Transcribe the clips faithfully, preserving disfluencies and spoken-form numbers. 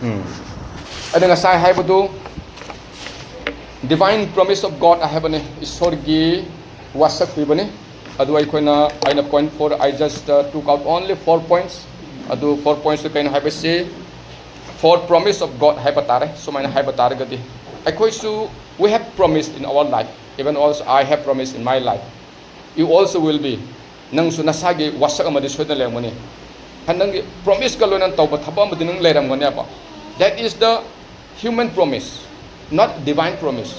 ꯎꯝ꯫ ꯑꯩꯅ ꯉꯁꯥꯏ ꯍꯥꯏꯕꯗꯨ divine promise of God ꯍꯥꯏꯕꯅꯤ, ꯏꯁꯣꯔꯒꯤ ꯋꯥꯁꯛ ꯄꯤꯕꯅꯤ꯫ ꯑꯗꯨ ꯑꯩꯈꯣꯏꯅ, ꯑꯩꯅ point four, I just uh, took out only four points. ꯑꯗꯨ four points ꯀꯩꯅꯣ ꯍꯥꯏꯕꯁꯤ, for promise of God ꯍꯥꯏꯕ ꯇꯥꯔꯦ꯫ ꯁꯨꯃꯥꯏꯅ ꯍꯥꯏꯕ ꯇꯥꯔꯒꯗꯤ, ꯑꯩꯈꯣꯏꯁꯨ, we have promise in our life, even also I have promise in my life. You also will be. ꯅꯪꯁꯨ ꯅꯁꯥꯒꯤ ꯋꯥꯁꯛ ꯑꯃꯗꯤ ꯁꯣꯏꯗꯅ ꯂꯩꯔꯝꯒꯅꯤ꯫ ꯅꯪꯒꯤ promiseꯀ ꯂꯣꯏꯅꯅ ꯇꯧꯕ ꯊꯕꯛ ꯑꯃꯗꯤ ꯅꯪ ꯂꯩꯔꯝꯒꯅꯦꯕ꯫ That is the human promise, not divine promise.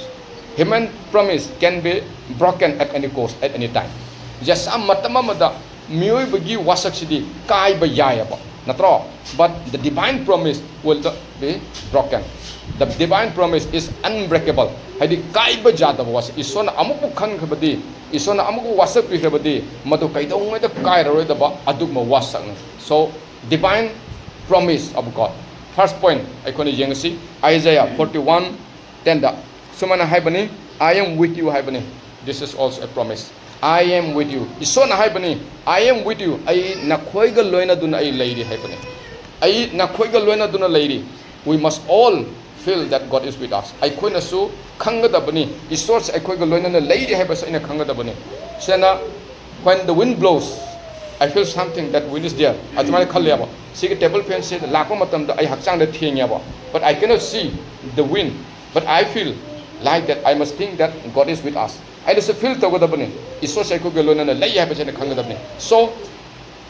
Human promise can be broken at any cost, at any time. Yes, ꯃꯇꯝ ꯑꯃꯗ ꯃꯤꯑꯣꯏꯕꯒꯤ ꯋꯥꯁꯛꯁꯤꯗꯤ ꯀꯥꯏꯕ ꯌꯥꯏꯑꯕ, ꯅꯠꯇ꯭ꯔꯣ? But the divine promise will not be broken. The divine promise is unbreakable. ꯍꯥꯏꯗꯤ ꯀꯥꯏꯕ ꯌꯥꯗꯕ ꯋꯥꯁꯛ꯫ ꯏꯁꯣꯔꯅ ꯑꯃꯨꯛꯄꯨ ꯈꯟꯈ꯭ꯔꯕꯗꯤ, ꯏꯁꯣꯔꯅ ꯑꯃꯨꯛꯄꯨ ꯋꯥꯁꯛ ꯄꯤꯈ꯭ꯔꯕꯗꯤ, ꯃꯗꯨ ꯀꯩꯗꯧꯉꯩꯗ ꯀꯥꯏꯔꯔꯣꯏꯗꯕ ꯑꯗꯨꯒꯨꯝꯕ ꯋꯥꯁꯛꯅꯤ꯫ So, divine promise of God. First point ꯑꯩꯈꯣꯏꯅ ꯌꯦꯡꯉꯁꯤ, Isaiah forty-one ten ꯗ ꯁꯨꯃꯥꯏꯅ ꯍꯥꯏꯕꯅꯤ, "I am with you" ꯍꯥꯏꯕꯅꯤ꯫ This is also a promise. "I am with you." ꯏꯁꯣꯔꯅ ꯍꯥꯏꯕꯅꯤ, "I am with you." ꯑꯩ ꯅꯈꯣꯏꯒ ꯂꯣꯏꯅꯗꯨꯅ ꯑꯩ ꯂꯩꯔꯤ ꯍꯥꯏꯕꯅꯤ꯫ ꯑꯩ ꯅꯈꯣꯏꯒ ꯂꯣꯏꯅꯗꯨꯅ ꯂꯩꯔꯤ꯫ We must all feel that God is with us. ꯑꯩꯈꯣꯏꯅꯁꯨ ꯈꯪꯒꯗꯕꯅꯤ, ꯏꯁꯣꯔꯁꯦ ꯑꯩꯈꯣꯏꯒ ꯂꯣꯏꯅꯅ ꯂꯩꯔꯤ ꯍꯥꯏꯕꯁꯦ ꯑꯩꯅ ꯈꯪꯒꯗꯕꯅꯤ꯫ ꯁꯦꯡꯅ, "When the wind blows, I feel something, that wind is there." ꯑꯗꯨꯃꯥꯏꯅ ꯈꯜꯂꯦꯕ꯫ ꯁꯤꯒꯤ table fanꯁꯦ ꯂꯥꯛꯄ ꯃꯇꯝꯗ ꯑꯩ ꯍꯛꯆꯥꯡꯗ ꯊꯦꯡꯉꯦꯕ꯫ But I cannot see the wind. But I feel like that I must think that God is with us. ꯑꯩꯅꯁꯨ feel ꯇꯧꯒꯗꯕꯅꯤ, ꯏꯁꯣꯔꯁꯦ ꯑꯩꯈꯣꯏꯒ ꯂꯣꯏꯅꯅ ꯂꯩ ꯍꯥꯏꯕꯁꯦ ꯑꯩꯅ ꯈꯪꯒꯗꯕꯅꯤ꯫ So,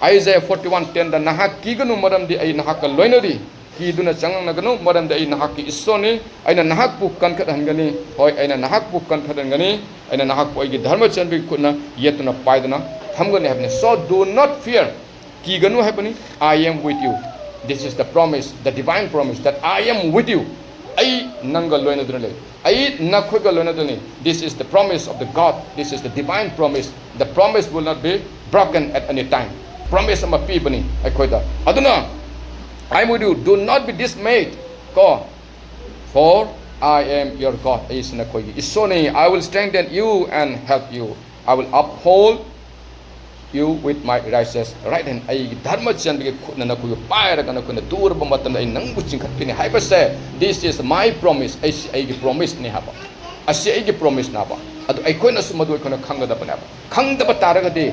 Isaiah forty-one ten ꯗ, "ꯅꯍꯥꯛ ꯀꯤꯒꯅꯨ, ꯃꯔꯝꯗꯤ ꯑꯩ ꯅꯍꯥꯛꯀ ꯂꯣꯏꯅꯔꯤ꯫ ꯀꯤꯗꯨꯅ ꯆꯉꯛꯅꯒꯅꯨ, ꯃꯔꯝꯗꯤ ꯑꯩ ꯅꯍꯥꯛꯀꯤ ꯏꯁꯣꯔꯅꯤ꯫ ꯑꯩꯅ ꯅꯍꯥꯛꯄꯨ ꯀꯟꯈꯠꯍꯟꯒꯅꯤ꯫ ꯍꯣꯏ, ꯑꯩꯅ ꯅꯍꯥꯛꯄꯨ ꯀꯟꯈꯠꯍꯟꯒꯅꯤ꯫ ꯑꯩꯅ ꯅꯍꯥꯛꯄꯨ ꯑꯩꯒꯤ ꯙꯔꯃꯆꯟꯕꯒꯤ ꯈꯨꯠꯅ ꯌꯦꯠꯇꯨꯅ ꯄꯥꯏꯗꯨꯅ ꯊꯝꯒꯅꯤ" ꯍꯥꯏꯕꯅꯤ꯫ So do not fear. ꯀꯤꯒꯅꯨ ꯍꯥꯏꯕꯅꯤ꯫ "I am with you." This is the promise, the divine promise that "I am with you." ꯑꯩ ꯅꯪꯒ ꯂꯣꯏꯅꯗꯨꯅ ꯂꯩ꯫ ꯑꯩ ꯅꯈꯣꯏꯒ ꯂꯣꯏꯅꯗꯨꯅꯤ꯫ This is the promise of the God. This is the divine promise. The promise will not be broken at any time. Promise ꯑꯃ ꯄꯤꯕꯅꯤ ꯑꯩꯈꯣꯏꯗ꯫ ꯑꯗꯨꯅ, "I am with you. Do not be dismayed." ꯀꯣ, "For I am your God." ꯑꯩꯁꯤ ꯅꯈꯣꯏꯒꯤ ꯏꯁꯣꯔꯅꯤ꯫ "I will strengthen you and help you. I will uphold you with my righteous right hand. ꯑꯩꯒꯤ ꯙꯔꯃ ꯆꯦꯟꯕꯒꯤ ꯈꯨꯠꯅ ꯅꯈꯣꯏꯕꯨ ꯄꯥꯏꯔꯒ ꯅꯈꯣꯏꯅ ꯇꯨꯔꯕ ꯃꯇꯝꯗ ꯑꯩ ꯅꯪꯕꯨ ꯆꯤꯡꯈꯠꯀꯅꯤ ꯍꯥꯏꯕꯁꯦ, this is my promise. ꯑꯩꯁꯤ ꯑꯩꯒꯤ promiseꯅꯤ ꯍꯥꯏꯕ꯫ ꯑꯁꯤ ꯑꯩꯒꯤ promiseꯅꯦ ꯍꯥꯏꯕ꯫ ꯑꯗꯨ ꯑꯩꯈꯣꯏꯅꯁꯨ ꯃꯗꯨ ꯑꯩꯈꯣꯏꯅ ꯈꯪꯒꯗꯕꯅꯦꯕ꯫ ꯈꯪꯗꯕ ꯇꯥꯔꯒꯗꯤ,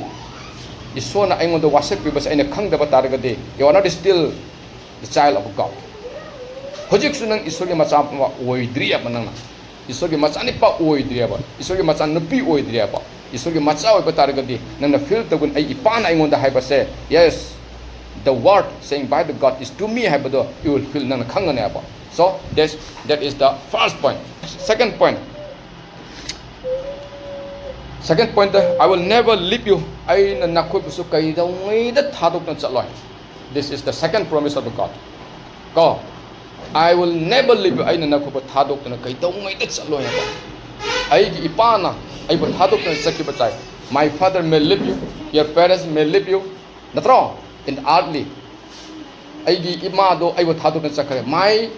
ꯏꯁꯣꯔꯅ ꯑꯩꯉꯣꯟꯗ ꯋꯥꯁꯛꯄꯤꯕꯁꯦ ꯑꯩꯅ ꯈꯪꯗꯕ ꯇꯥꯔꯒꯗꯤ, you are not still the child of God. ꯍꯧꯖꯤꯛꯁꯨ ꯅꯪ ꯏꯁꯣꯔꯒꯤ ꯃꯆꯥ ꯑꯣꯏꯗ꯭ꯔꯤꯑꯕ꯫ ꯅꯪꯅ ꯏꯁꯣꯔꯒꯤ ꯃꯆꯥꯅꯤꯄꯥ ꯑꯣꯏꯗ꯭ꯔꯤꯑꯕ, ꯏꯁꯣꯔꯒꯤ ꯃꯆꯥꯅꯨꯄꯤ ꯑꯣꯏꯗ꯭ꯔꯤꯑꯕ꯫ ꯏꯁꯣꯔꯒꯤ ꯃꯆꯥ ꯑꯣꯏꯕ ꯇꯥꯔꯒꯗꯤ ꯅꯪꯅ feel ꯇꯧꯒꯅꯤ, "ꯑꯩ ꯏꯄꯥꯅ ꯑꯩꯉꯣꯟꯗ ꯍꯥꯏꯕꯁꯦ, yes, the word saying by the God is to me" ꯍꯥꯏꯕꯗꯣ you will feel, ꯅꯪꯅ ꯈꯪꯒꯅꯦꯕ꯫ So that's, that is the first point. Second point, second point, "I will never leave you." ꯑꯩꯅ ꯅꯈꯣꯏꯕꯨꯁꯨ ꯀꯩꯗꯧꯉꯩꯗ ꯊꯥꯗꯣꯛꯇꯨꯅ ꯆꯠꯂꯣꯏ꯫ This is the second promise of the God. ꯀꯣ, "I will never leave you." ꯑꯩꯅ ꯅꯈꯣꯏꯕꯨ ꯊꯥꯗꯣꯛꯇꯨꯅ ꯀꯩꯗꯧꯉꯩꯗ ꯆꯠꯂꯣꯏ ꯍꯥꯏꯕ꯫ ꯑꯩꯒꯤ ꯏꯄꯥꯅ ꯑꯩꯕꯨ ꯊꯥꯗꯣꯛꯇꯨꯅ ꯆꯠꯈꯤꯕ ꯆꯥꯏ꯫ "My father may leave you, your parents may leave you." ꯅꯠꯇ꯭ꯔꯣ? In the earthly, ꯑꯩꯒꯤ ꯏꯃꯥꯗꯣ ꯑꯩꯕꯨ ꯊꯥꯗꯣꯛꯇꯨꯅ ꯆꯠꯈ꯭ꯔꯦ꯫ "My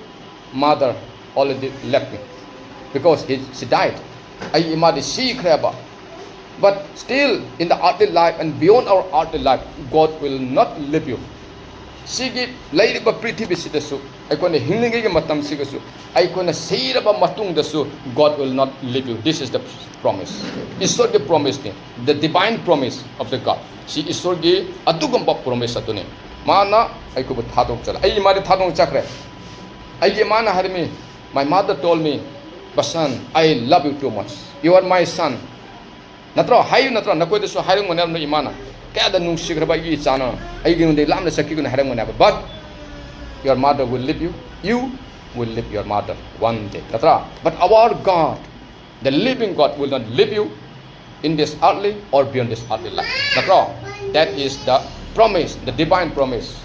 mother already left me because he, she died." ꯑꯩꯒꯤ ꯏꯃꯥꯗꯤ ꯁꯤꯈ꯭ꯔꯦꯕ꯫ But still, in the earthly life and beyond our earthly life, God will not leave you. ꯁꯤꯒꯤ ꯂꯩꯔꯤꯕ ꯄ꯭ꯔꯤꯊꯤꯕꯤꯁꯤꯗꯁꯨ, ꯑꯩꯈꯣꯏꯅ ꯍꯤꯡꯂꯤꯉꯩꯒꯤ ꯃꯇꯝꯁꯤꯒꯁꯨ, ꯑꯩꯈꯣꯏꯅ ꯁꯤꯔꯕ ꯃꯇꯨꯡꯗꯁꯨ, God will not leave you. This is the promise. ꯏꯁꯣꯔꯒꯤ promiseꯅꯤ, the divine promise of the God. ꯁꯤ ꯏꯁꯣꯔꯒꯤ ꯑꯗꯨꯒꯨꯝꯕ promise ꯑꯗꯨꯅꯤ꯫ ꯃꯥꯅ ꯑꯩꯈꯣꯏꯕꯨ ꯊꯥꯗꯣꯛꯆꯔꯦ꯫ ꯑꯩ ꯏꯃꯥꯗꯤ ꯊꯥꯗꯣꯛ ꯆꯠꯈ꯭ꯔꯦ꯫ ꯑꯩꯒꯤ ꯏꯃꯥꯅ ꯍꯥꯏꯔꯝꯃꯤ, "My mother told me, Basant, I love you too much. You are my son." ꯅꯠꯇ꯭ꯔꯣ? ꯍꯥꯏꯌꯨ ꯅꯠꯇ꯭ꯔꯣ? ꯅꯈꯣꯏꯗꯁꯨ ꯍꯥꯏꯔꯝꯒꯅꯦꯕ ꯅꯣꯏ ꯏꯃꯥꯅ, "ꯀꯌꯥꯗ ꯅꯨꯡꯁꯤꯈ꯭ꯔꯕ ꯑꯩꯒꯤ ꯏꯆꯥꯅꯣ, ꯑꯩꯒꯤ ꯉꯣꯟꯗꯒꯤ ꯂꯥꯞꯅ ꯆꯠꯈꯤꯒꯅꯨ" ꯍꯥꯏꯔꯝꯒꯅꯦꯕ꯫ "But your mother will leave you. You will leave your mother one day." ꯅꯠꯇ꯭ꯔꯥ? But our God, the living God, will not leave you in this earthly or beyond this earthly life. ꯅꯠꯇ꯭ꯔꯣ? That is the promise, the divine promise.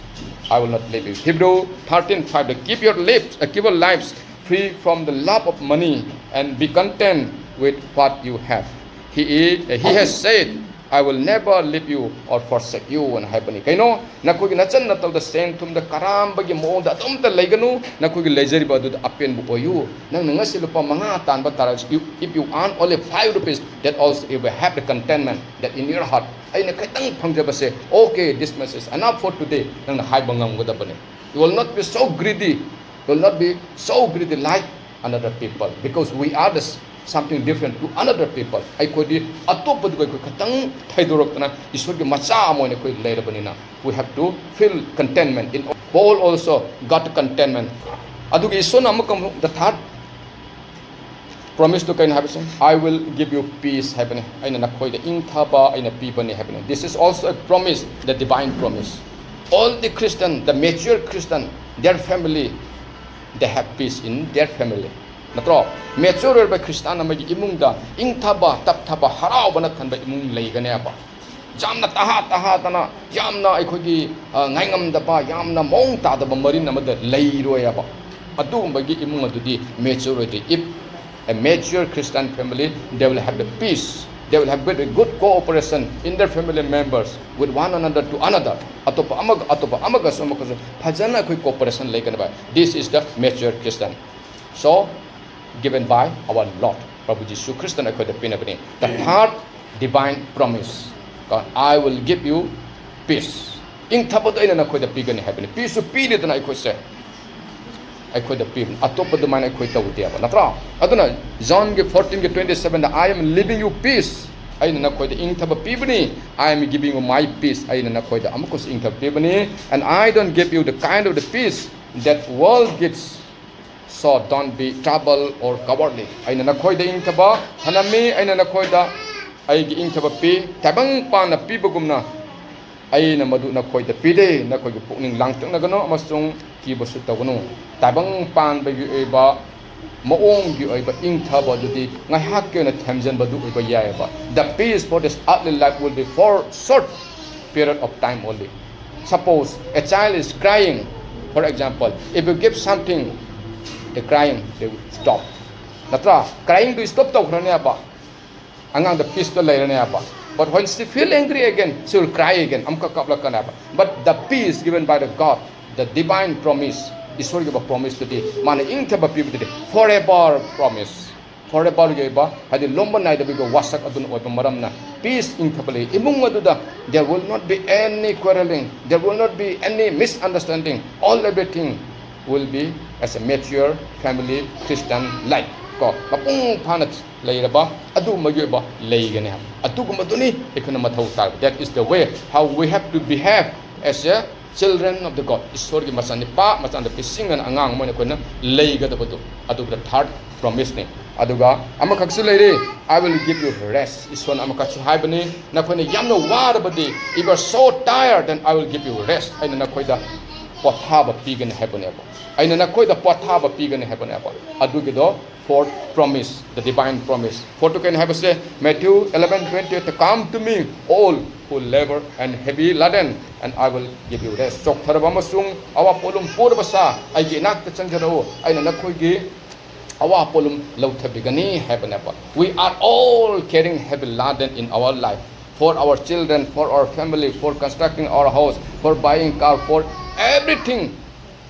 "I will not leave you." Hebrew thirteen five, "Keep your lips, uh, keep your lives free from the love of money and be content with what you have." He is, he has said, I will never leave you or forsake you ꯑꯅ ꯍꯥꯏꯕꯅꯤ꯫ ꯀꯩꯅꯣ? ꯅꯈꯣꯏꯒꯤ ꯅꯆꯟ ꯅꯇꯧꯗ, ꯁꯦꯟ ꯊꯨꯝꯗ, ꯀꯔꯥꯝꯕꯒꯤ ꯃꯑꯣꯡꯗ ꯑꯗꯨꯝꯇ ꯂꯩꯒꯅꯨ, ꯅꯈꯣꯏꯒꯤ ꯂꯩꯖꯔꯤꯕ ꯑꯗꯨꯗ ꯑꯄꯦꯟꯕ ꯑꯣꯏꯌꯨ꯫ ꯅꯪꯅ ꯉꯁꯤ ꯂꯨꯄꯥ ꯃꯉꯥ ꯇꯥꯟꯕ ꯇꯥꯔꯒꯁꯨ, you, if you earn only five rupees, that also you will have the contentment that in your heart, ꯑꯩꯅ ꯈꯤꯇꯪ ꯐꯪꯖꯕꯁꯦ, okay, this much is enough for today, ꯅꯪꯅ ꯍꯥꯏꯕ ꯉꯝꯒꯗꯕꯅꯤ꯫ You will not be so greedy, you will not be so greedy like another people, because we are the something different to another people. ꯑꯩꯈꯣꯏꯗꯤ ꯑꯇꯣꯞꯄꯗꯨꯒ ꯑꯩꯈꯣꯏ ꯈꯤꯇꯪ ꯊꯩꯗꯣꯔꯛꯇꯅ ꯏꯁꯣꯔꯒꯤ ꯃꯆꯥ ꯑꯃ ꯑꯣꯏꯅ ꯑꯩꯈꯣꯏ ꯂꯩꯔꯕꯅꯤꯅ, we have to feel contentment. In Paul also got contentment. ꯑꯗꯨꯒ ꯏꯁꯣꯔꯅ ꯑꯃꯨꯛꯀ ꯑꯃꯨꯛ the third promise ꯇꯨ ꯀꯩꯅꯣ ꯍꯥꯏꯕꯁꯦ? I will give you peace ꯍꯥꯏꯕꯅꯤ꯫ ꯑꯩꯅ ꯅꯈꯣꯏꯗ ꯏꯪꯊꯕ ꯑꯩꯅ ꯄꯤꯕꯅꯤ ꯍꯥꯏꯕꯅꯤ꯫ This is also a promise, the divine promise. All the Christian, the mature Christian, their family, they have peace in their family. ꯅꯠꯇ꯭ꯔꯣ? Mature ꯑꯣꯏꯔꯕ ꯈ꯭ꯔꯤꯁꯇꯥꯟ ꯑꯃꯒꯤ ꯏꯃꯨꯡꯗ ꯏꯪꯊꯕ, ꯇꯞꯊꯕ, ꯍꯔꯥꯎꯕꯅ ꯊꯟꯕ ꯏꯃꯨꯡ ꯂꯩꯒꯅꯦꯕ꯫ ꯌꯥꯝꯅ ꯇꯍꯥ ꯇꯍꯥꯗꯅ, ꯌꯥꯝꯅ ꯑꯩꯈꯣꯏꯒꯤ, ꯑ, ꯉꯥꯏꯉꯝꯗꯕ, ꯌꯥꯝꯅ ꯃꯑꯣꯡ ꯇꯥꯗꯕ ꯃꯔꯤꯟ ꯑꯃꯗ ꯂꯩꯔꯣꯏꯕ꯫ ꯑꯗꯨꯒꯨꯝꯕꯒꯤ ꯏꯃꯨꯡ ꯑꯗꯨꯗꯤ mature ꯑꯣꯏꯗꯦ꯫ If a mature Christian family, they will have the peace, they will have good, good cooperation in their family members with one another to another. ꯑꯇꯣꯞꯄ ꯑꯃꯒ, ꯑꯇꯣꯞꯄ ꯑꯃꯒꯁꯨ ꯑꯃꯒꯁꯨ ꯐꯖꯅ ꯑꯩꯈꯣꯏ cooperation ꯂꯩꯒꯅꯦꯕ꯫ This is the mature Christian. So, given by our Lord, ꯄ꯭ꯔꯚꯨ ꯖꯤꯁꯨ ꯈ꯭ꯔꯤꯁꯇꯅ ꯑꯩꯈꯣꯏꯗ ꯄꯤꯅꯕꯅꯤ꯫ The third divine promise, God, I will give you peace. ꯏꯪꯊꯕꯗꯣ ꯑꯩꯅ ꯅꯈꯣꯏꯗ ꯄꯤꯒꯅꯤ ꯍꯥꯏꯕꯅꯤ꯫ ꯄꯤꯁꯨ ꯄꯤꯔꯤꯗꯅ ꯑꯩꯈꯣꯏꯁꯦ, ꯑꯩꯈꯣꯏꯗ ꯄꯤꯕꯅꯤ꯫ ꯑꯇꯣꯞꯄ ꯑꯗꯨꯃꯥꯏꯅ ꯑꯩꯈꯣꯏ ꯇꯧꯗꯦꯕ, ꯅꯠꯇ꯭ꯔꯣ? ꯑꯗꯨꯅ Johnꯒꯤ fourteenꯒꯤ twenty sevenꯗ, "I am leaving you peace." ꯑꯩꯅ ꯅꯈꯣꯏꯗ ꯏꯪꯊꯕ ꯄꯤꯕꯅꯤ꯫ "I am giving you my peace." ꯑꯩꯅ ꯅꯈꯣꯏꯗ ꯑꯃꯨꯛꯀꯁꯨ ꯏꯪꯊꯕ ꯄꯤꯕꯅꯤ꯫ "And I don't give you the kind of the peace that world gives. So don't be troubled or cowardly." ꯑꯩꯅ ꯅꯈꯣꯏꯗ ꯏꯪꯊꯕ ꯊꯅꯝꯃꯤ, ꯑꯩꯅ ꯅꯈꯣꯏꯗ ꯑꯩꯒꯤ ꯏꯪꯊꯕ ꯄꯤ꯫ ꯇꯥꯏꯕꯪ ꯄꯥꯟꯅ ꯄꯤꯕꯒꯨꯝꯅ ꯑꯩꯅ ꯃꯗꯨ ꯅꯈꯣꯏꯗ ꯄꯤꯗꯦ꯫ ꯅꯈꯣꯏꯒꯤ ꯄꯨꯛꯅꯤꯡ ꯂꯥꯡꯇꯛꯅꯒꯅꯨ ꯑꯃꯁꯨꯡ ꯀꯤꯕꯁꯨ ꯇꯧꯒꯅꯨ꯫ ꯇꯥꯏꯕꯪ ꯄꯥꯟꯕꯒꯤ ꯑꯣꯏꯕ ꯃꯑꯣꯡꯒꯤ ꯑꯣꯏꯕ ꯏꯪꯊꯕ ꯑꯗꯨꯗꯤ ꯉꯥꯏꯍꯥꯛꯀꯤ ꯑꯣꯏꯅ ꯊꯦꯝꯖꯤꯟꯕꯗꯨ ꯑꯣꯏꯕ ꯌꯥꯏꯑꯕ꯫ The peace for this earthly life will be for short period of time only. Suppose a child is crying, for example, if you give something, the crying, they will stop. ꯅꯠꯇ꯭ꯔꯥ? Cryingꯗꯨ stop ꯇꯧꯈ꯭ꯔꯅꯦꯕ꯫ ꯑꯉꯥꯡꯗ peaceꯇꯣ ꯂꯩꯔꯅꯦꯕ꯫ But when she feel angry again, she will cry again. ꯑꯃꯨꯛꯀ ꯀꯞꯂꯛꯀꯅꯦꯕ. But the peace given by the God, the divine promise, ꯏꯁꯣꯔꯒꯤ ꯑꯣꯏꯕ promise ꯇꯨꯗꯤ, ꯃꯥꯅ ꯏꯪꯊꯕ ꯄꯤꯕꯗꯨꯗꯤ forever promise, foreverꯒꯤ ꯑꯣꯏꯕ, ꯍꯥꯏꯗꯤ ꯂꯣꯝꯕ ꯅꯥꯏꯗꯕꯒꯤ ꯋꯥꯁꯛ ꯑꯗꯨꯅ ꯑꯣꯏꯕ ꯃꯔꯝꯅ peace, ꯏꯪꯊꯕ ꯂꯩ꯫ ꯏꯃꯨꯡ ꯑꯗꯨꯗ there will not be any quarreling, there will not be any misunderstanding, all everything will be as a mature family Christian life. ꯀꯣ, ꯃꯄꯨꯡ ꯐꯥꯅ ꯂꯩꯔꯕ ꯑꯗꯨꯒꯨꯝꯕꯒꯤ ꯑꯣꯏꯕ ꯂꯩꯒꯅꯤ ꯍꯥꯏꯕ꯫ ꯑꯗꯨꯒꯨꯝꯕꯗꯨꯅꯤ ꯑꯩꯈꯣꯏꯅ ꯃꯊꯧ ꯇꯥꯕ꯫ That is the way how we have to behave as a children of the God. ꯏꯁꯣꯔꯒꯤ ꯃꯆꯥꯅꯤꯄꯥ, ꯃꯆꯥꯅꯨꯄꯤꯁꯤꯡ ꯑꯅ ꯑꯉꯥꯡ ꯑꯃ ꯑꯣꯏꯅ ꯑꯩꯈꯣꯏꯅ ꯂꯩꯒꯗꯕꯗꯨ꯫ ꯑꯗꯨꯒ third promiseꯅꯤ꯫ ꯑꯗꯨꯒ ꯑꯃꯈꯛꯁꯨ ꯂꯩꯔꯤ, "I will give you rest." ꯏꯁꯣꯔꯅ ꯑꯃꯈꯛꯁꯨ ꯍꯥꯏꯕꯅꯤ, "ꯅꯈꯣꯏꯅ ꯌꯥꯝꯅ ꯋꯥꯔꯕꯗꯤ, if you are so tired, then I will give you rest." ꯑꯩꯅ ꯅꯈꯣꯏꯗ ꯄꯣꯊꯥꯕ ꯄꯤꯒꯅꯤ ꯍꯥꯏꯕꯅꯦꯕ꯫ ꯑꯩꯅ ꯅꯈꯣꯏꯗ ꯄꯣꯊꯥꯕ ꯄꯤꯒꯅꯤ ꯍꯥꯏꯕꯅꯦꯕ꯫ ꯑꯗꯨꯒꯤꯗꯣ fourth promise, the divine promise꯫ Fourth ꯀꯩꯅꯣ ꯍꯥꯏꯕꯁꯦ, Matthew eleven twenty, "Come to me, all who labor and heavy laden, and I will give you rest." ꯆꯣꯛꯊꯔꯕ ꯑꯃꯁꯨꯡ ꯑꯋꯥ ꯄꯣꯠꯂꯨꯝ ꯄꯨꯔꯕ ꯁꯥ, ꯑꯩꯒꯤ ꯏꯅꯥꯛꯇ ꯆꯪꯖꯔꯛꯎ, ꯑꯩꯅ ꯅꯈꯣꯏꯒꯤ ꯑꯋꯥ ꯄꯣꯠꯂꯨꯝ ꯂꯧꯊꯕꯤꯒꯅꯤ ꯍꯥꯏꯕꯅꯦꯕ꯫ We are all carrying heavy laden in our life, for our children, for our family, for constructing our house, for buying car, for everything.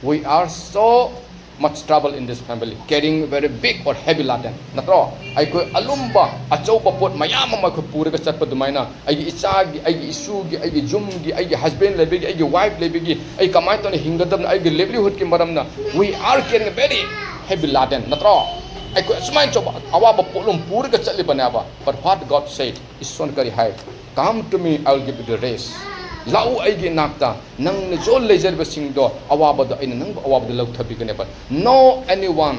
We are so much trouble in this family, carrying very big or heavy laden. ꯅꯠꯇ꯭ꯔꯣ? ꯑꯩꯈꯣꯏ ꯑꯂꯨꯝꯕ ꯑꯆꯧꯕ ꯄꯣꯠ ꯃꯌꯥꯝ ꯑꯃ ꯑꯩꯈꯣꯏ ꯄꯨꯔꯒ ꯆꯠꯄ ꯑꯗꯨꯃꯥꯏꯅ, ꯑꯩꯒꯤ ꯏꯆꯥꯒꯤ, ꯑꯩꯒꯤ ꯏꯁꯨꯒꯤ, ꯑꯩꯒꯤ ꯌꯨꯝꯒꯤ, ꯑꯩꯒꯤ husband ꯂꯩꯕꯒꯤ, ꯑꯩꯒꯤ wife ꯂꯩꯕꯒꯤ, ꯑꯩ ꯀꯃꯥꯏꯅ ꯇꯧꯅ ꯍꯤꯡꯒꯗꯕꯅ, ꯑꯩꯒꯤ livelihoodꯀꯤ ꯃꯔꯝꯅ, we are carrying very heavy laden, ꯅꯠꯇ꯭ꯔꯣ? ꯑꯩꯈꯣꯏ ꯑꯁꯨꯃꯥꯏꯅ ꯇꯧꯕ ꯑꯋꯥꯕ ꯄꯣꯠꯂꯨꯝ ꯄꯨꯔꯒ ꯆꯠꯂꯤꯕꯅꯦꯕ꯫ But what God said, ꯏꯁꯣꯔꯅ ꯀꯔꯤ ꯍꯥꯏ? "Come to me, I will give you the rest." ꯂꯥꯛꯎ ꯑꯩꯒꯤ ꯏꯅꯥꯛꯇ, ꯅꯪꯅ ꯖꯣꯜ ꯂꯩꯖꯔꯤꯕꯁꯤꯡꯗꯣ, ꯑꯋꯥꯕꯗꯣ ꯑꯩꯅ ꯅꯪꯕꯨ ꯑꯋꯥꯕꯗ ꯂꯧꯊꯕꯤꯒꯅꯦꯕ꯫ No anyone,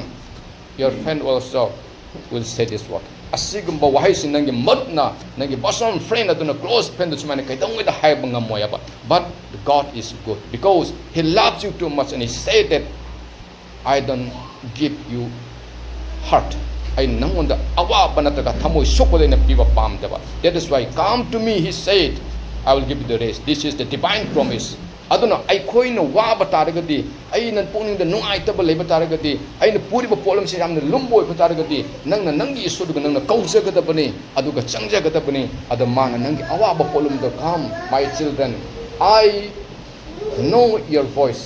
your friend also, will say this word. ꯑꯁꯤꯒꯨꯝꯕ ꯋꯥꯍꯩꯁꯤ ꯅꯪꯒꯤ ꯃꯔꯨꯞꯅ, ꯅꯪꯒꯤ bosom friend ꯑꯗꯨꯅ, close friend ꯑꯗꯨ ꯁꯨꯃꯥꯏꯅ ꯀꯩꯗꯧꯉꯩꯗ ꯍꯥꯏꯕ ꯉꯝꯃꯣꯏꯕ꯫ But God is good because He loves you too much and He said that, "I don't give you hurt." ꯑꯩ ꯅꯪꯉꯣꯟꯗ ꯑꯋꯥꯕ ꯅꯠꯇ꯭ꯔꯒ ꯊꯃꯣꯏ ꯁꯣꯛꯄꯗ ꯑꯩꯅ ꯄꯤꯕ ꯄꯥꯝꯗꯕ꯫ That is why, "Come to me," He said, "I will give you the rest." This is the divine promise. ꯑꯗꯨꯅ ꯑꯩꯈꯣꯏꯅ ꯋꯥꯕ ꯇꯥꯔꯒꯗꯤ, ꯑꯩꯅ ꯄꯨꯛꯅꯤꯡꯗ ꯅꯨꯡꯉꯥꯏꯇꯕ ꯂꯩꯕ ꯇꯥꯔꯒꯗꯤ, ꯑꯩꯅ ꯄꯨꯔꯤꯕ ꯄꯣꯠꯂꯝꯁꯤ ꯌꯥꯝꯅ ꯂꯨꯝꯕ ꯑꯣꯏꯕ ꯇꯥꯔꯒꯗꯤ, ꯅꯪꯅ ꯅꯪꯒꯤ ꯏꯁꯣꯔꯗꯨꯒ ꯅꯪꯅ ꯀꯧꯖꯒꯗꯕꯅꯤ, ꯑꯗꯨꯒ ꯆꯪꯖꯒꯗꯕꯅꯤ꯫ ꯑꯗꯣ ꯃꯥꯅ ꯅꯪꯒꯤ ꯑꯋꯥꯕ ꯄꯣꯠꯂꯝꯗꯣ, "Come, my children, I know your voice,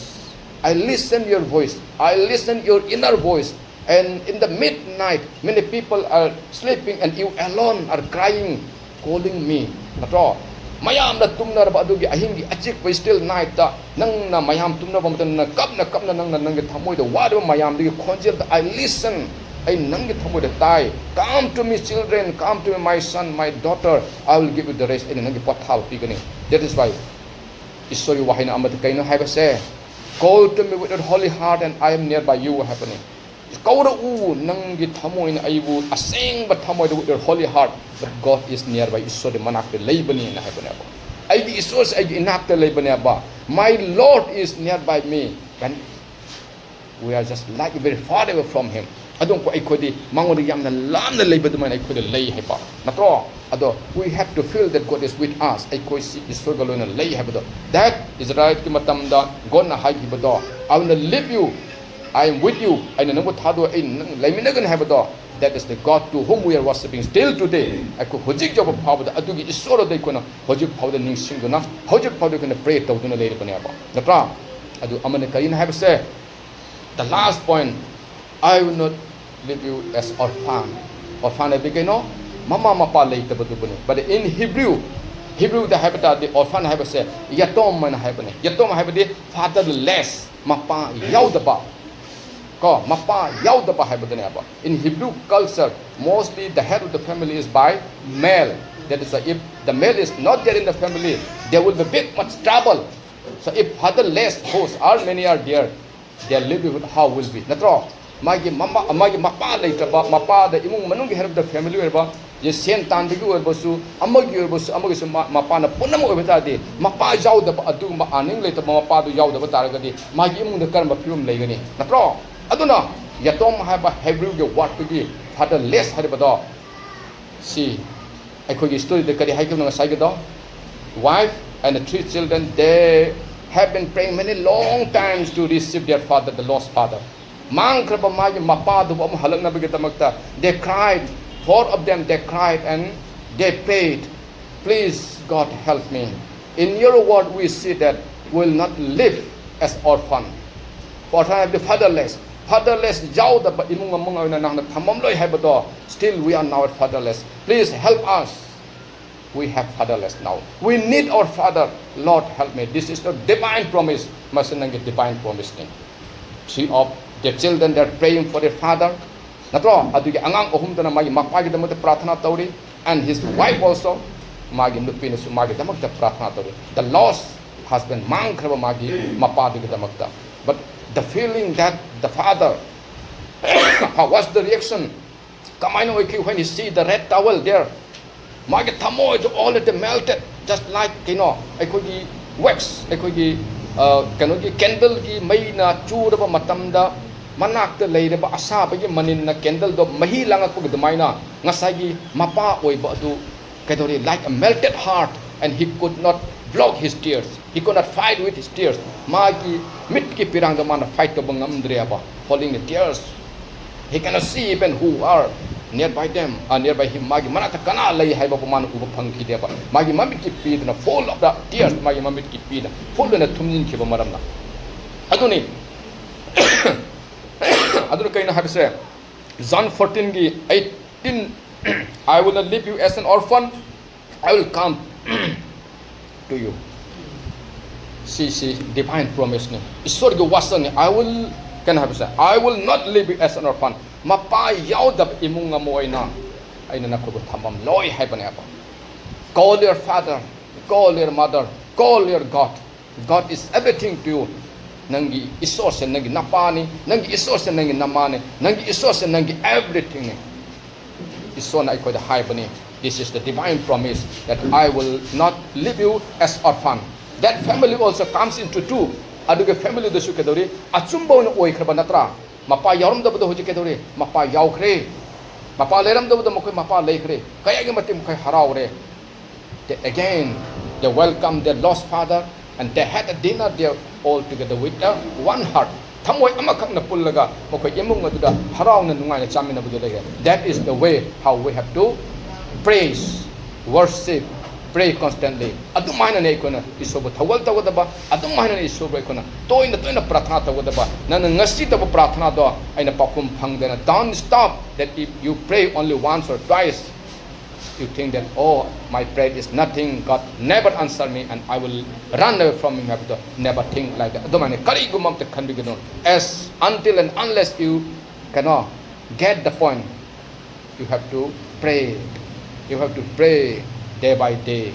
I listen your voice, I listen your inner voice, and in the midnight, many people are sleeping and you alone are crying, calling me." ꯅꯠꯇ꯭ꯔꯣ? ꯃꯌꯥꯝꯅ ꯇꯨꯝꯅꯔꯕ ꯑꯗꯨꯒꯤ ꯑꯍꯤꯡꯒꯤ ꯑꯆꯤꯛꯄ still nightꯇ, ꯅꯪꯅ ꯃꯌꯥꯝ ꯇꯨꯝꯅꯕ ꯃꯇꯝꯗ ꯅꯪꯅ ꯀꯞꯅ ꯀꯞꯅ ꯅꯪꯅ ꯅꯪꯒꯤ ꯊꯃꯣꯏꯗ ꯋꯥꯔꯤꯕ ꯃꯌꯥꯝꯗꯨꯒꯤ ꯈꯣꯟꯖꯦꯜꯗ, "I listen, ꯑꯩ ꯅꯪꯒꯤ ꯊꯃꯣꯏꯗ ꯇꯥꯏ꯫ Come to me, children, come to me, my son, my daughter, I will give you the rest, ꯑꯩꯅ ꯅꯪꯒꯤ ꯄꯣꯊꯥꯕ ꯄꯤꯒꯅꯤ." That is why ꯏꯁꯣꯔꯒꯤ ꯋꯥꯍꯩꯅ ꯑꯃꯗ ꯀꯩꯅꯣ ꯍꯥꯏꯕꯁꯦ, "Call to me with your holy heart and I am nearby you" ꯍꯥꯏꯕꯅꯤ꯫ "ꯀꯧꯔꯛꯎ ꯅꯪꯒꯤ ꯊꯃꯣꯏꯅ ꯑꯩꯕꯨ, ꯑꯁꯦꯡꯕ ꯊꯃꯣꯏꯗ, with your holy heart, but God is nearby, ꯏꯁꯣꯔꯗꯤ ꯃꯅꯥꯛꯇ ꯂꯩꯕꯅꯤꯅ" ꯍꯥꯏꯕꯅꯦꯕ꯫ "ꯑꯩꯒꯤ ꯏꯁꯣꯔꯁꯦ ꯑꯩꯒꯤ ꯏꯅꯥꯛꯇ ꯂꯩꯕꯅꯦꯕ꯫ My Lord is nearby me." When we are just like very far away from him, ꯑꯗꯨꯝ ꯑꯩꯈꯣꯏꯗꯤ ꯃꯉꯣꯟꯗ ꯌꯥꯝꯅ ꯂꯥꯞꯅ ꯂꯩꯕ ꯑꯗꯨꯃꯥꯏꯅ ꯑꯩꯈꯣꯏꯗ ꯂꯩ ꯍꯥꯏꯕ ꯅꯠꯇ꯭ꯔꯣ? ꯑꯗꯣ, "We have to feel that God is with us." ꯑꯩꯈꯣꯏꯁꯤ ꯏꯁꯣꯔꯒ ꯂꯣꯏꯅ ꯂꯩ ꯍꯥꯏꯕꯗꯣ꯫ That Israelꯒꯤ ꯃꯇꯝꯗ Godꯅ ꯍꯥꯏꯈꯤꯕꯗꯣ, "I will leave you, I am with you." ꯑꯩꯅ ꯅꯪꯕꯨ ꯊꯥꯗꯣꯛ, ꯑꯩ ꯅꯪ ꯂꯩꯃꯤꯟꯅꯒꯅꯤ ꯍꯥꯏꯕꯗꯣ, that is the God to whom we are worshipping still today. ꯑꯩꯈꯣꯏ ꯍꯧꯖꯤꯛ ꯌꯧꯕ ꯐꯥꯎꯕꯗ ꯑꯗꯨꯒꯤ ꯏꯁꯣꯔ ꯑꯗꯨ ꯑꯩꯈꯣꯏꯅ ꯍꯧꯖꯤꯛ ꯐꯥꯎꯕꯗ ꯅꯤꯡꯁꯤꯡꯗꯨꯅ, ꯍꯧꯖꯤꯛ ꯐꯥꯎꯕꯗ ꯑꯩꯈꯣꯏꯅ pray ꯇꯧꯗꯨꯅ ꯂꯩꯔꯕꯅꯦꯕ, ꯅꯠꯇ꯭ꯔꯥ? ꯑꯗꯨ ꯑꯃꯅ ꯀꯔꯤꯅꯣ ꯍꯥꯏꯕꯁꯦ, the last point, "I will not leave you as orphan." Orphan ꯍꯥꯏꯕꯗꯤ ꯀꯩꯅꯣ? ꯃꯃꯥ ꯃꯄꯥ ꯂꯩꯇꯕꯗꯨꯕꯨꯅꯤ꯫ But in Hebrew, Hebrewꯗ ꯍꯥꯏꯕ ꯇꯥꯔꯗꯤ orphan ꯍꯥꯏꯕꯁꯦ ꯌꯇꯣꯝ ꯍꯥꯏꯅ ꯍꯥꯏꯕꯅꯦ꯫ ꯌꯇꯣꯝ ꯍꯥꯏꯕꯗꯤ fatherless, ꯃꯄꯥ ꯌꯥꯎꯗꯕ, ꯀꯣ, ꯃꯄꯥ ꯌꯥꯎꯗꯕ ꯍꯥꯏꯕꯗꯨꯅꯦꯕ꯫ In Hebrew culture, mostly the head of the family is by male. That is why if the male is not there in the family, there will be big much trouble. So if fatherless hosts are many are there, their livelihood how will be? ꯅꯠꯇ꯭ꯔꯣ? ꯃꯥꯒꯤ ꯃꯃꯥ, ꯃꯥꯒꯤ ꯃꯄꯥ ꯂꯩꯇ꯭ꯔꯕ, ꯃꯄꯥꯗ ꯏꯃꯨꯡ ꯃꯅꯨꯡꯒꯤ head of the family ꯑꯣꯏꯔꯕ, ꯁꯦꯟ ꯇꯥꯟꯕꯒꯤ ꯑꯣꯏꯔꯕꯁꯨ, ꯑꯃꯒꯤ ꯑꯣꯏꯔꯕꯁꯨ, ꯑꯃꯒꯤꯁꯨ ꯃ-, ꯃꯄꯥꯅ ꯄꯨꯝꯅꯃꯛ ꯑꯣꯏꯕ ꯇꯥꯔꯗꯤ, ꯃꯄꯥ ꯌꯥꯎꯗꯕ, ꯑꯗꯨꯒꯨꯝꯕ earning ꯂꯩꯇꯕ ꯃꯄꯥꯗꯨ ꯌꯥꯎꯗꯕ ꯇꯥꯔꯒꯗꯤ ꯃꯥꯒꯤ ꯏꯃꯨꯡꯗ ꯀꯔꯝꯕ ꯐꯤꯕꯝ ꯂꯩꯒꯅꯤ? ꯅꯠꯇ꯭ꯔꯣ? ꯑꯗꯨꯅ ꯌꯇꯣꯝ ꯍꯥꯏꯕ Hebrewꯒꯤ wordꯇꯨꯒꯤ fatherless ꯍꯥꯏꯔꯤꯕꯗꯣ, ꯁꯤ ꯑꯩꯈꯣꯏꯒꯤ storyꯗ ꯀꯔꯤ ꯍꯥꯏꯈꯤꯕꯅꯣ ꯉꯁꯥꯏꯒꯤꯗꯣ? Wife and three children, they have been praying many long times to receive their father, the lost father. ꯃꯥꯡꯈ꯭ꯔꯕ ꯃꯥꯒꯤ ꯃꯄꯥꯗꯨꯕꯨ ꯑꯃꯨꯛ ꯍꯜꯂꯛꯅꯕꯒꯤꯗꯃꯛꯇ, they cried, four of them, they cried and they prayed, "Please, God, help me. In your word, we see that we will not live as orphan. For I have the fatherless, fatherless ꯌꯥꯎꯗꯕ ꯏꯃꯨꯡ ꯑꯃ ꯑꯣꯏꯅ ꯅꯪꯅ ꯊꯝꯃꯝꯂꯣꯏ ꯍꯥꯏꯕꯗꯣ, still we are now fatherless. Please help us. We have fatherless now. We need our father. Lord, help me." This is the divine promise. ꯃꯁꯤ ꯅꯪꯒꯤ divine promiseꯅꯤ. Three of their children, they are praying for their father. ꯅꯠꯇ꯭ꯔꯣ? ꯑꯗꯨꯒꯤ ꯑꯉꯥꯡ ꯑꯍꯨꯝꯗꯨꯅ ꯃꯥꯒꯤ ꯃꯄꯥꯒꯤꯗꯃꯛꯇ ꯄ꯭ꯔꯥꯊꯅꯥ ꯇꯧꯔꯤ. And his wife also, ꯃꯥꯒꯤ ꯅꯨꯄꯤꯅꯁꯨ ꯃꯥꯒꯤꯗꯃꯛꯇ ꯄ꯭ꯔꯥꯊꯅꯥ ꯇꯧꯔꯤ. The lost husband, ꯃꯥꯡꯈ꯭ꯔꯕ ꯃꯥꯒꯤ ꯃꯄꯥꯗꯨꯒꯤꯗꯃꯛꯇ. But the feeling that the father, how was the reaction? ꯀꯃꯥꯏꯅ ꯑꯣꯏꯈꯤ when he see the red towel there? ꯃꯥꯒꯤ ꯊꯃꯣꯏꯗꯣ already melted, just like, ꯀꯩꯅꯣ, ꯑꯩꯈꯣꯏꯒꯤ wax, ꯑꯩꯈꯣꯏꯒꯤ, ꯑ, ꯀꯩꯅꯣꯒꯤ candleꯒꯤ ꯃꯩꯅ ꯆꯨꯔꯕ ꯃꯇꯝꯗ ꯃꯅꯥꯛꯇ ꯂꯩꯔꯕ ꯑꯁꯥꯕꯒꯤ ꯃꯅꯤꯟꯅ candleꯗꯣ ꯃꯍꯤ ꯂꯥꯡꯉꯛꯄꯒꯤ ꯑꯗꯨꯃꯥꯏꯅ ꯉꯁꯥꯏꯒꯤ ꯃꯄꯥ ꯑꯣꯏꯕ ꯑꯗꯨ ꯀꯩꯗꯧꯔꯤ? Like a melted heart, and he could not block his tears. He could not fight with his tears. ꯃꯥꯒꯤ ꯃꯤꯠꯀꯤ ꯄꯤꯔꯥꯡꯗ ꯃꯥꯅ fight ꯇꯧꯕ ꯉꯝꯗ꯭ꯔꯦꯕ, falling the tears. He cannot see even who are nearby them, uh, nearby him. ꯃꯥꯒꯤ ꯃꯅꯥꯛꯇ ꯀꯅꯥ ꯂꯩ ꯍꯥꯏꯕꯕꯨ ꯃꯥꯅ ꯎꯕ ꯐꯪꯈꯤꯗꯦꯕ. ꯃꯥꯒꯤ ꯃꯃꯤꯠꯀꯤ ꯄꯤꯗꯨꯅ full of the tears, ꯃꯥꯒꯤ ꯃꯃꯤꯠꯀꯤ ꯄꯤꯗ full ꯑꯣꯏꯅ ꯊꯨꯝꯖꯤꯟꯈꯤꯕ ꯃꯔꯝꯅ꯫ ꯑꯗꯨꯅꯤ꯫ ꯑꯗꯨꯅ ꯀꯩꯅꯣ ꯍꯥꯏꯕꯁꯦ, John fourteenꯒꯤ eighteen, "I will not leave you as an orphan, I will come to you." ꯁꯤꯁꯤ divine promiseꯅꯤ, ꯏꯁꯣꯔꯒꯤ ꯋꯥꯁꯛꯅꯤ꯫ I will, ꯀꯩꯅꯣ ꯍꯥꯏꯕꯁꯦ, "I will not leave you as an orphan." ꯃꯄꯥ ꯌꯥꯎꯗꯕ ꯏꯃꯨꯡ ꯑꯃ ꯑꯣꯏꯅ ꯑꯩꯅ ꯅꯈꯣꯏꯕꯨ ꯊꯝꯃꯝꯂꯣꯏ ꯍꯥꯏꯕꯅꯦꯕ꯫ Call your father, call your mother, call your God. God is everything to you. ꯅꯪꯒꯤ ꯏꯁꯣꯔꯁꯦ ꯅꯪꯒꯤ ꯅꯄꯥꯅꯤ, ꯅꯪꯒꯤ ꯏꯁꯣꯔꯁꯦ ꯅꯪꯒꯤ ꯅꯃꯥꯅꯤ, ꯅꯪꯒꯤ ꯏꯁꯣꯔꯁꯦ ꯅꯪꯒꯤ everythingꯅꯤ꯫ ꯏꯁꯣꯔꯅ ꯑꯩꯈꯣꯏꯗ ꯍꯥꯏꯕꯅꯤ, "This is the divine promise that I will not leave you as orphan." That family also comes into two. ꯑꯗꯨꯒ familyꯗꯁꯨ ꯀꯩꯗꯧꯔꯤ? ꯑꯆꯨꯝꯕ ꯑꯣꯏꯅ ꯑꯣꯏꯈ꯭ꯔꯕ ꯅꯠꯇ꯭ꯔꯥ? ꯃꯄꯥ ꯌꯥꯎꯔꯝꯗꯕꯗꯣ ꯍꯧꯖꯤꯛ ꯀꯩꯗꯧꯔꯤ? ꯃꯄꯥ ꯌꯥꯎꯈ꯭ꯔꯦ꯫ ꯃꯄꯥ ꯂꯩꯔꯝꯗꯕꯗꯣ ꯃꯈꯣꯏ ꯃꯄꯥ ꯂꯩꯈ꯭ꯔꯦ꯫ ꯀꯌꯥꯒꯤ ꯃꯇꯤꯛ ꯃꯈꯣꯏ ꯍꯔꯥꯎꯔꯦ꯫ They, again, they welcome their lost father. And they had a dinner there all together with a one heart. ꯊꯃꯣꯏ ꯑꯃꯈꯛꯅ ꯄꯨꯜꯂꯒ ꯃꯈꯣꯏ ꯏꯃꯨꯡ ꯑꯗꯨꯗ ꯍꯔꯥꯎꯅ ꯅꯨꯡꯉꯥꯏꯅ ꯆꯥꯃꯤꯟꯅꯕꯗꯨ ꯂꯩꯔꯦ꯫ That is the way how we have to praise, worship, pray constantly. ꯑꯗꯨꯝ ꯍꯥꯏꯅꯅꯦ ꯑꯩꯈꯣꯏꯅ ꯏꯁꯣꯔꯕꯨ ꯊꯧꯒꯜ ꯇꯧꯒꯗꯕ, ꯑꯗꯨꯝ ꯍꯥꯏꯅꯅꯦ ꯏꯁꯣꯔꯕꯨ ꯑꯩꯈꯣꯏꯅ ꯇꯣꯏꯅ ꯇꯣꯏꯅ ꯄ꯭ꯔꯥꯊꯅꯥ ꯇꯧꯒꯗꯕ꯫ ꯅꯪꯅ ꯉꯁꯤ ꯇꯧꯕ ꯄ꯭ꯔꯥꯊꯅꯥꯗꯣ ꯑꯩꯅ ꯄꯥꯎꯈꯨꯝ ꯐꯪꯗꯅ, don't stop that if you pray only once or twice, you think that, "Oh, my prayer is nothing, God never answer me and I will run away from him," ꯍꯥꯏꯕꯗꯣ, never think like that. ꯑꯗꯨꯃꯥꯏꯅ ꯀꯔꯤꯒꯨꯝꯕ ꯑꯝꯇ ꯈꯟꯕꯤꯒꯅꯨ꯫ As until and unless you, ꯀꯩꯅꯣ, get the point, you have to pray. You have to pray day by day,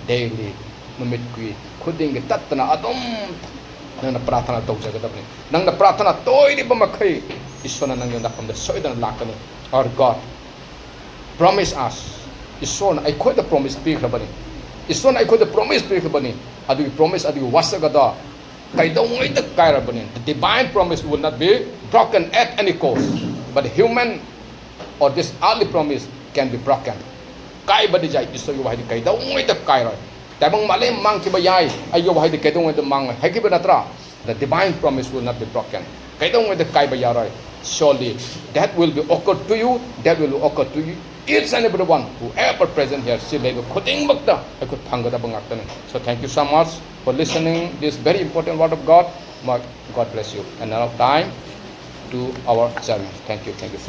daily. ꯅꯨꯃꯤꯠꯀꯤ ꯈꯨꯗꯤꯡꯒꯤ ꯇꯠꯇꯅ ꯑꯗꯨꯝ ꯅꯪꯅ ꯄ꯭ꯔꯥꯊꯅꯥ ꯇꯧꯖꯒꯗꯕꯅꯤ꯫ ꯅꯪꯅ ꯄ꯭ꯔꯥꯊꯅꯥ ꯇꯣꯏꯔꯤꯕ ꯃꯈꯩ ꯏꯁꯣꯔꯅ ꯅꯪꯒꯤ ꯅꯥꯐꯝꯗ ꯁꯣꯏꯗꯅ ꯂꯥꯛꯀꯅꯤ꯫ Our God promise us. ꯏꯁꯣꯔꯅ ꯑꯩꯈꯣꯏꯗ ꯄ꯭ꯔꯣꯃꯤꯁ ꯄꯤꯈ꯭ꯔꯕꯅꯤ꯫ ꯏꯁꯣꯔꯅ ꯑꯩꯈꯣꯏꯗ ꯄ꯭ꯔꯣꯃꯤꯁ ꯄꯤꯈ꯭ꯔꯕꯅꯤ꯫ ꯑꯗꯨꯒꯤ ꯄ꯭ꯔꯣꯃꯤꯁ ꯑꯗꯨꯒꯤ ꯋꯥꯁꯛ ꯑꯗꯣ ꯀꯩꯗꯧꯉꯩꯗ ꯀꯥꯏꯔꯕꯅꯤ꯫ The divine promise will not be broken at any cost, but human or this earthly promise can be broken. ꯀꯥꯏꯕꯗꯤ ꯌꯥꯏ, ꯏꯁꯣꯔꯒꯤ ꯋꯥꯍꯩꯗꯤ ꯀꯩꯗꯧꯉꯩꯗ ꯀꯥꯏꯔꯣꯏ꯫ ꯇꯥꯏꯕꯪ ꯃꯥꯂꯦꯝ ꯃꯥꯡꯈꯤꯕ ꯌꯥꯏ, ꯑꯩꯒꯤ ꯋꯥꯍꯩꯗꯤ ꯀꯩꯗꯧꯉꯩꯗ ꯃꯥꯡꯉꯣꯏ ꯍꯥꯏꯈꯤꯕ ꯅꯠꯇ꯭ꯔꯥ? The divine promise will not be broken. ꯀꯩꯗꯧꯉꯩꯗ ꯀꯥꯏꯕ ꯌꯥꯔꯣꯏ꯫ Surely that will be occur to you, that will occur to you, each and every one, whoever present here, ꯁꯤ ꯂꯩꯕ ꯈꯨꯗꯤꯡꯃꯛꯇ ꯑꯩꯈꯣꯏ ꯐꯪꯒꯗꯕ ꯉꯥꯛꯇꯅꯤ꯫ So thank you so much for listening this very important word of God. My God bless you. And now time to our chairman. Thank you, thank you so much.